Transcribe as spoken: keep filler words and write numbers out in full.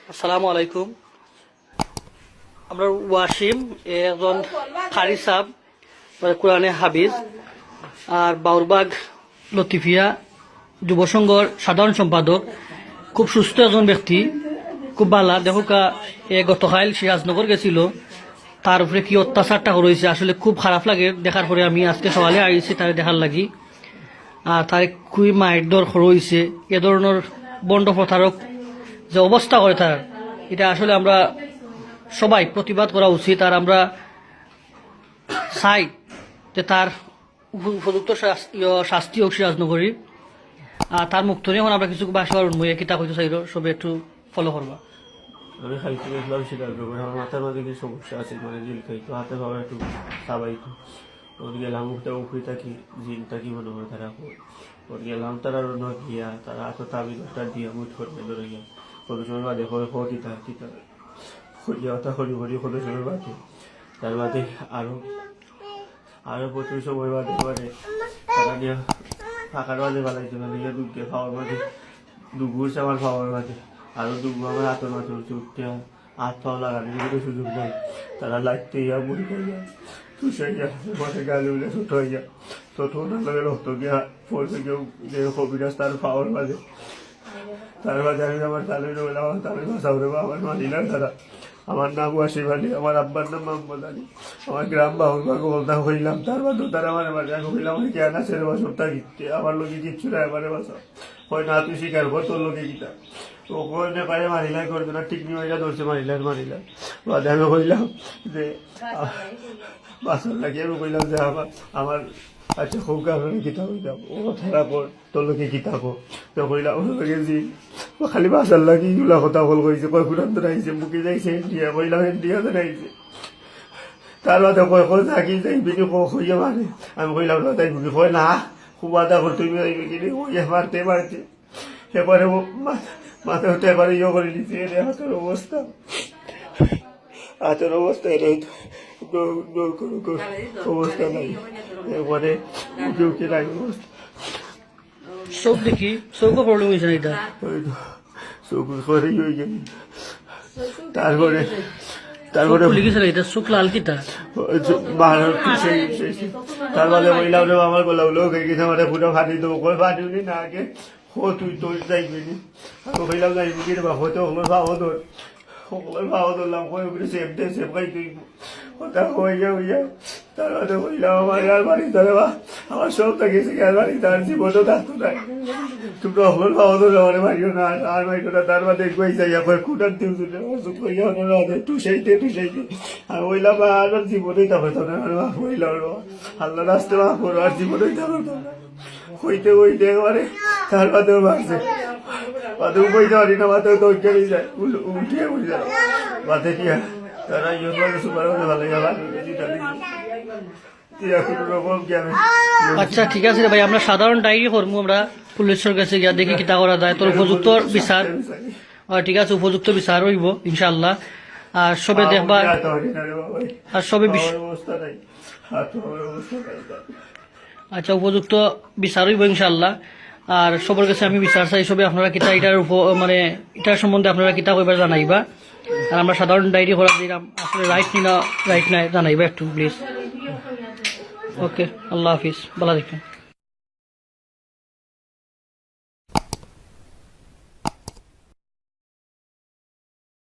আসসালামু আলাইকুম। আমরা ওয়াসিম, এ একজন কারি সাব, মানে কোরআনে হাফিজ, আর বাউরবাগ লতিফিয়া যুব সংঘর সাধারণ সম্পাদক, খুব সুস্থ একজন ব্যক্তি, খুব ভালা। দেখউক্কা, এ গতকাল সিরাজনগর গেছিল, তার উপরে কি অত্যাচারটা করা অইছে, আসলে খুব খারাপ লাগে দেখার পরে। আমি আজকে সকালে আইছি তারে দেখার লাগি, আর তারে খুবই মারধর করা অইছে। এ ধরনর ভণ্ড প্রতারক যে অবস্থা করে তার, ইটা আসলে আমরা সবাই প্রতিবাদ করা উচিত। আর আমরা চাই যে তার উপ-, উপযুক্ত শাস-, ইয়, শাস্তি হউক সিরাজনগরী। আর তার মুখ থনে অখন আমরা কিছু ভাষা হুনমু, এ কিতা কইতো চাইরো, সবে একটু ফলো করবা। আমি কালকে গেছিলাম সিরাজনগর, আমার মাথার মাঝে কিছু সমস্যা আছে, মানে জিল খাইতো, হাতে পাও একটু চাবাইতো। ওর গেলাম, উঠে উঠে থাকি, জিল থাকি মনে হয় তারা কই। ওর গেলাম তারা রওনা গিয়া, তারা হাতে তাবিজ একটা দিয়া মুঠ করে ধরে গিয়া। কত সময় বাদে কয়, "হ, কিতা, কিতা?" করিয়া ওটা করি করি কত সময় বাদে। তার বাদে আরো, আরো প্রচুর সময় বাদে মানে তারা নিয়ে ফাঁকার মাঝে ফালাইছে, মানে ইয়ে দুঃখে খাওয়ার মাঝে দুগু হইছে আমার খাওয়ার মাঝে, আরো দুগু আমার হাতের মাঝে হইছে, উঠতে হাত পাও লাগানোর কোনো সুযোগ নাই। তারা লাগতে ইয়া মুড়ি খাইয়া, চুষাইয়া, মানে গালে উলে ছোট হইয়া, তো ঠোঁটার লগে রক্ত গিয়া পড়ছে কেউ যে কবিরাজ তার পাওয়ার মাঝে। তার মাঝে আমি আমার তালুই রইলাম, আমার তালুই বাঁচাও রে বা, আমার মানি না তারা। আমার নাম ওয়াসিম আলী, আমার আব্বার নাম মোহাম্মদ আলী, আমার গ্রাম বাউরবাগ। বলতাম কইলাম, তার বাদে তারা আমার মাঝে আমি কইলাম, "আমি কেন আছে রে বা, সবটা কিচ্ছে, আমার লগে কিচ্ছু নাই, আমারে বাঁচাও।" কয়, "না, তুই স্বীকার কর, তোর লগে কিতা?" ও কয়, "নে, পারে মারিলাই করবে না, ঠিক নিয়ে ওইটা ধরছে, মারিলাই, মারিলাই।" বাদে আমি কইলাম যে, আ, বাঁচার লাগি আমি কইলাম যে, "আমার, আমার, আচ্ছা, খুব কারণে কিতা কইলাম, ও ধরা পড়, তোর লগে কিতা কো?" তো কইলাম, "ওর লগে জি।" ও খালি বাঁচার লাগি ইগুলা কথা বল কইছে, কয়, "কুরান তো নাইছে, মুখে যাইছে ইন্ডিয়া।" কইলাম, "ইন্ডিয়া তো নাইছে।" তার বাদে কয়, "কয়, থাকি যাইবি নি, কয়, কইয়া মানে।" আমি কইলাম, "না, যাইবি নি?" কয়, "না।" খুব আদা করতে হইবে, এই বিকিনি হইয়া মারতে মারতে। এবারে ও মা-, মাথা উঠে এবারে ইয়ে করে নিছে, এর হাতের অবস্থা। হাতের অবস্থা এর এই তো, দৌড়, দৌড় করে, করে অবস্থা নাই। এবারে উঠে উঠে নাই অবস্থা। চোখ দেখি, চোখও প্রবলেম হয়েছে না এটা? ওই তো, চোখ করে ইয়ে হয়ে গেল। তারপরে, তারপরে চোখ ফুলি গেছে না এটা? চোখ লাল কিতা? ওই যে বাহার হচ্ছে সেই, সেই, সেই। তারপরে বললাম রে, আমার গলা উলো হয়ে গেছে, আমার পুরো ফাটি দেবো, কই ফাটি উনি না আগে, হো তুই তোর যাইবি নি। আমি কইলাম, "যাইবি কি রে বা, হতে হলো, যাবো তোর।" হকলর পাও ধরলাম, কই উপরে সেফ দে, সেফ খাই তুই। কথা হইয়া হইয়া। তার বাদে কইলাম, "আমার আর বাড়ি ধরে বা, আমার সব তো গেছে, আর বাড়ি তার জীবনও থাকতো নাই। তোমরা হকলর পাও ধরে আমারে মারিও না, আর, আর মারিও না।" তার বাদে একবার যাইয়া কয়, "কুটার দিও তুলে, আমার চুপ করিয়া ওনার বাদে টুসাইতে, টুসাইতে।" আমি কইলাম, "আর, আর জীবনই তা হইতো না, আর মাফ কইলাম না। আল্লাহ রাস্তে মাফ করো, আর জীবনই তা হইতো না।" কইতে কইতে একবারে তার বাদেও মারছে। বাদে উবাইতে পারি না, বাদে তো উঠে যায়, উল-, উঠে উঠে যায়। বাদে কি হয়? তারা ইয়ে করে সুপার করে ভালো ইয়ে ভালো করে জিতা দিল। তুই এখন রকম কি আমি আচ্ছা, ঠিক আছে রে ভাই, আমরা সাধারণ ডায়েরি করমু, আমরা পুলিশের কাছে গিয়া দেখি কিতা করা যায়, তোর উপযুক্ত বিচার। আর ঠিক আছে, উপযুক্ত বিচার হইব ইনশাআল্লাহ। আর সবে দেখবা, আর সবে বিশ- আমার অবস্থা নাই, আর তো আমার অবস্থা নাই। আচ্ছা, উপযুক্ত বিচার হইব ইনশাআল্লাহ। আর সবার কাছে আমি বিচার চাই, সবে আপনারা কিতা এটার উপর, মানে, এটার সম্বন্ধে আপনারা কিতা কইবার জানাইবা। আর আমরা সাধারণ ডায়েরি করা দিলাম, আসলে রাইট নি না, রাইট নাই জানাইবা একটু প্লিজ। ওকে, আল্লাহ হাফিজ, ভালো থাকবেন।